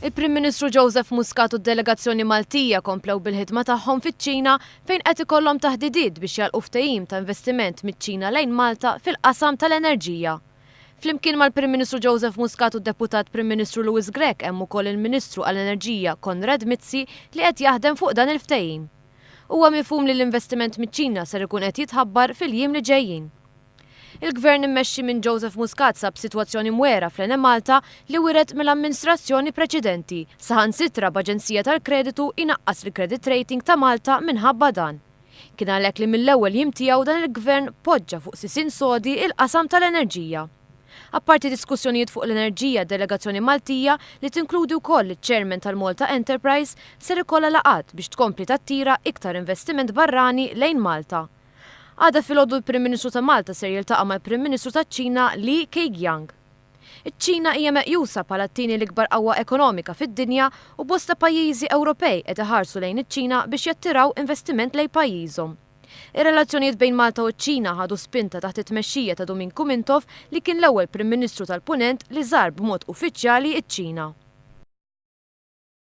Il-Prim Ministru Joseph Muscat u d-delegazzjoni Maltija komplew bil-ħidma tagħhom fiċ-Ċina fejn qed ikollhom taħdidiet biex jagħlqu ftehim ta' investiment miċ-Ċina lejn Malta fil-qasam tal-enerġija. Flimkien mal-Prim Ministru Joseph Muscat u d-Deputat Prim Ministru Louis Grech hemm ukoll il-Ministru għall-Enerġija Konrad Mizzi li qed jaħdem fuq dan il-ftehim. Huwa mifhum li l-investiment miċ-Ċina ser ikun qed jitħabbar fil-jiem li ġejjin. Il-Gvern immexxi minn Joseph Muscat sab sitwazzjoni mwegħra fl-Enemalta li wiret mill-amminstrazzjoni preċedenti, saħansitra b'aġenzija tal-kreditu jnaqqas il-credit rating ta' Malta minħabba dan. Kien għalhekk li mill-ewwel jiem tiegħu dan il-Gvern poġġa fuq sisien sodi l-qasam tal-enerġija. Apparti diskussjonijiet fuq l-enerġija d-delegazzjoni Maltija, li tinkludi wkoll liċ-Chairman tal-Malta Enterprise, ser ikollha laqgħat biex tkompli tattira iktar investiment barrani lejn Malta. Għada filgħodu l-Prim Ministru ta' Malta ser jiltaqa' mal-Prim Ministru taċ-Ċina Li Keqiang. Iċ-Ċina hija meqjusa bħala t-tieni l-ikbar qawwa ekonomika fid-dinja u bosta pajjiżi Ewropej qed iħarsu lejn iċ-Ċina biex jattiraw investiment lejn pajjiżhom. Ir-relazzjonijiet bejn Malta u ċ-Ċina ħadu spinta taħt it-tmexxija ta' Duminku Mintoff li kien l-ewwel Prim Ministru tal-Punent li żar b'mod uffiċjali ċ-Ċina.